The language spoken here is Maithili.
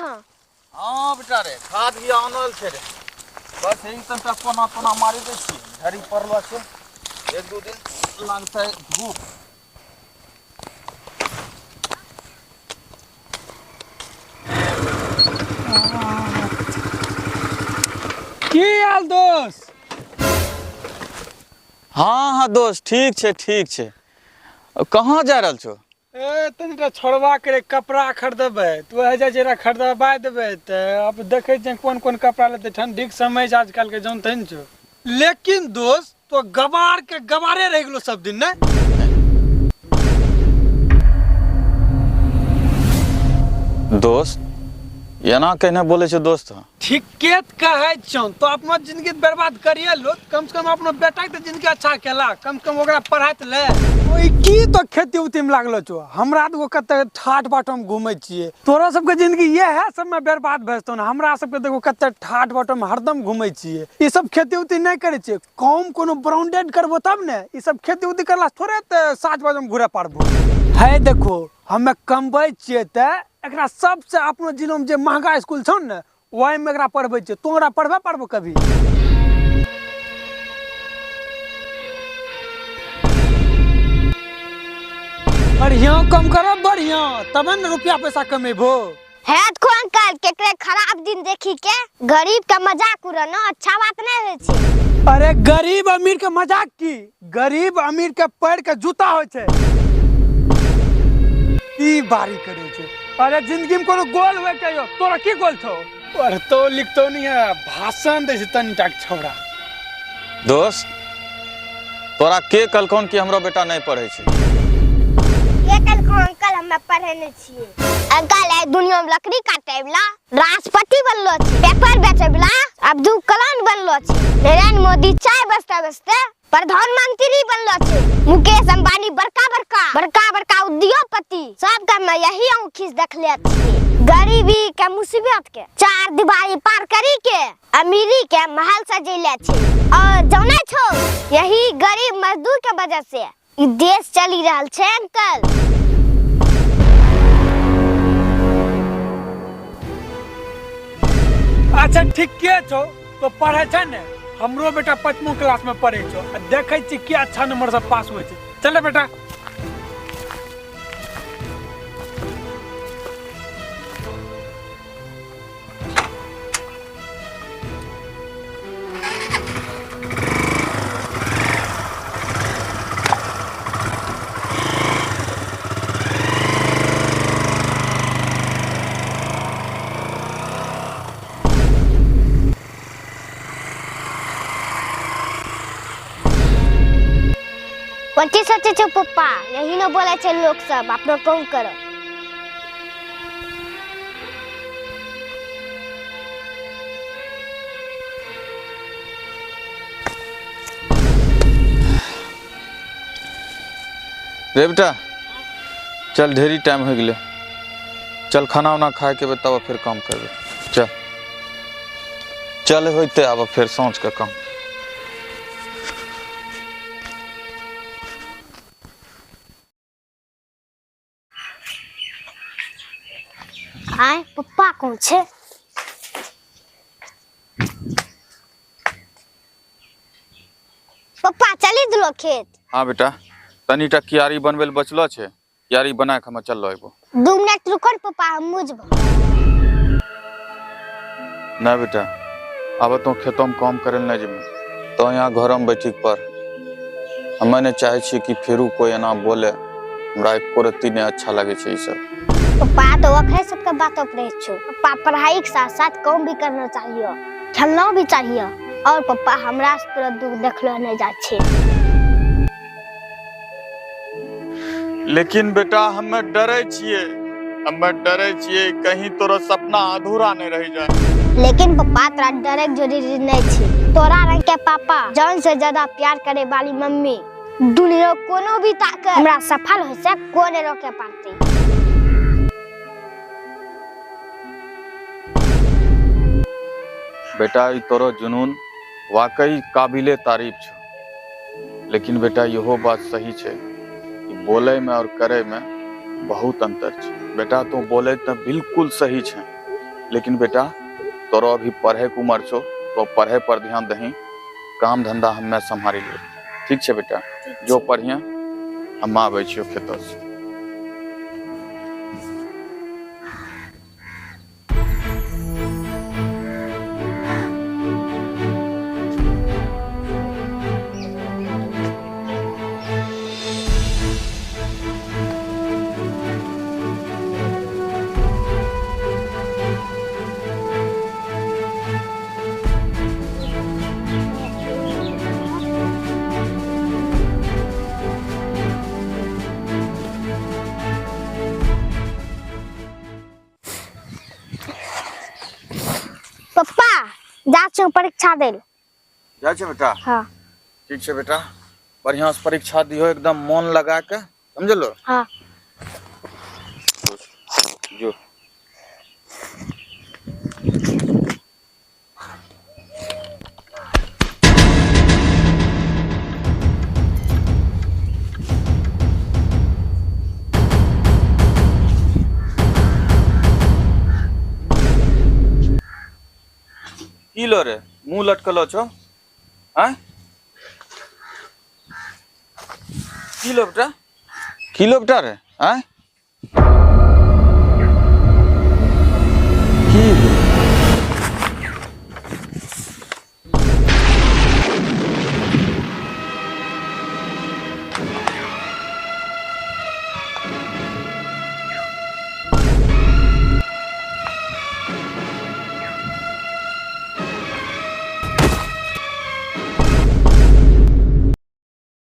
अहाँ? हाँ बेटा रे, खाद भी आनल छै रे, बस यही तनिटा कोना कोना मारि दै छियै, झड़ी पड़लो छै, एक दू दिन लागतै धूप। की हाल दोस्त? हाँ हाँ दोस्त, ठीक छै ठीक छै। कहाँ जा रहल छौ? ए तनिटा छोड़वा के कपड़ा खरीदबै, तू वएह जाइ छै खरीदबा देबै। तऽ अब देखै छियै कोन कोन कपड़ा लेतै, ठंडीके समय छै आजकल के, जानते ने छौ। लेकिन दोस्त तो गवार के गवारे रहि गेलो सब दिन ने। दोस्त एना कहने बोले छै दोस्त? ठीके कहै छौ, तो अपनो जिंदगी बर्बाद करिए लो, कम से कम अपनो बेटा के जिंदगी अच्छा केला, कम से कम ओकरा पढ़ाइत ले। ओई की तो खेती उती में लागलो छौ, हमरा तो कते ठाठ बाट में घूमै छियै, तोरा सबके जिंदगी ये है सब में बर्बाद भए जेतौ ने। हमरा सबके देखो कते ठाठ बाट में हरदम घूमै छियै, ई सब खेती उती नहि करै छियै। कम कोनो ब्रांडेड करबो तब ने, ई सब खेती उती करला थोड़े तऽ 7 बजे में घुरे पारबो है। देखो हमे कमबै छियै तऽ एकरा सबसे अपनो जिलो में जे महंगा स्कूल छौ ने वही में एकरा पढ़बै छियै। तू ओकरा पढ़बे पारबो कभी? बढ़िया कम करो बढ़िया, तब ने रुपया पैसा कमेबो। है को अंकल, केकरे खराब दिन देखी के गरीब का मजाक उड़ाना अच्छा बात नहीं होय छै। अरे गरीब अमीर के मजाक की, गरीब अमीर के पैर के जूता होय छै, ई बारी करे छै। अरे जिंदगी में कोनो गोल होय के यो, तोरा की गोल छौ? पढ़तो लिखतो नहीं है, भाषण दै छै तनिटा के छौड़ा। दोस्त तोरा के कहलखौन कि हमरो बेटा नहीं पढ़ै छै? के कहलखौन अंकल हमे पढ़ै नहीं छियै? अंकल ए दुनिया में लकड़ी काटे वाला राष्ट्रपति बनलो छै, पेपर बेचे वाला अब्दुल कलाम बनलो छै, नरेंद्र मोदी चाय बचते बचते प्रधानमंत्री बनलो छै, मुकेश अंबानी बड़का बड़का बड़का बड़का उद्योगपति, सबके हमे यही आँखि से देखले छियै। गरीबी के मुसीबत के चार दीवारी पार करी के अमीरी के महल सजेले छै। और जानै छौ यही गरीब मजदूर के वजह से ई देश चली रहल छै अंकल। अच्छा ठीके छौ, तो पढ़ै छै ने, हमरो बेटा 5वीं क्लास में पढ़ै छौ, आ देखै छी की अच्छा नंबर से पास होइ छै। चल बेटा। कोन चीज सोचै छौ पप्पा? यही न बोलै छै लोक सब, अपनो कम करो। रे बेटा चल, ढेरी टाइम हो गेलै, चल खाना उना खाए के तब फिर काम करबे। चल चल होते आब फिर साँझ के काम। आय पप्पा कौन छे? पप्पा चली दिलो खेत? हाँ बेटा, तनीटा क्यारी बनबे ले बचलो छे, क्यारी बना के हम चललो अइबो। 2 मिनट रुको ने पप्पा, हम मुझबो। ना बेटा, अब तो खेतों में काम करे नहीं जेबे, तो यहाँ घर में बैठी पर। हमें नहीं चाहे छी कि फेरू कोई एना बोले, हमरा एको रत्ती नहीं अच्छा लगे छे ई सब। पप्पा तो ओकरे सबके बातों पर रहै छौ। पप्पा पढ़ाई के साथ साथ काम भी करना चाहिए, खेलना भी चाहिए। और पप्पा हमरा से तोरा दुख देखलो नहीं जा छे। लेकिन बेटा हमें डरे छिए, हमें डरे छिए कहीं तोरा सपना अधूरा नहीं रह जाए। लेकिन पप्पा तोरा डरे के जरूरी नहीं छे, तोरा रंग के पापा जान से ज्यादा प्यार करे वाली मम्मी, दुनिया कोनो भी ताकत हमरा सफल होय से को नहीं रोके पारते। बेटा ई तोरो जुनून वाकई काबिले तारीफ छो, लेकिन बेटा इहो बात सही छे कि बोले में और करे में बहुत अंतर छे। बेटा तू बोले तो बिल्कुल सही छे, लेकिन बेटा तोरो अभी पढ़े के उम्र छो, तो पढ़े पर ध्यान दही, काम धंधा हम्मे सम्हारी लेब। ठीक छै बेटा, जो पढ़िया, हम आबै छियो खेतो से। पप्पा जा छियौ परीक्षा दै लए। जाइ छै बेटा? हाँ। ठीक छै बेटा, बढ़िया से परीक्षा दिहो, एकदम मन लगा के, समझलो? हाँ। जो। की लो रे मुंह लटकलो छो? आँय, की लो बेटा, की लो बेटा रे? आँय,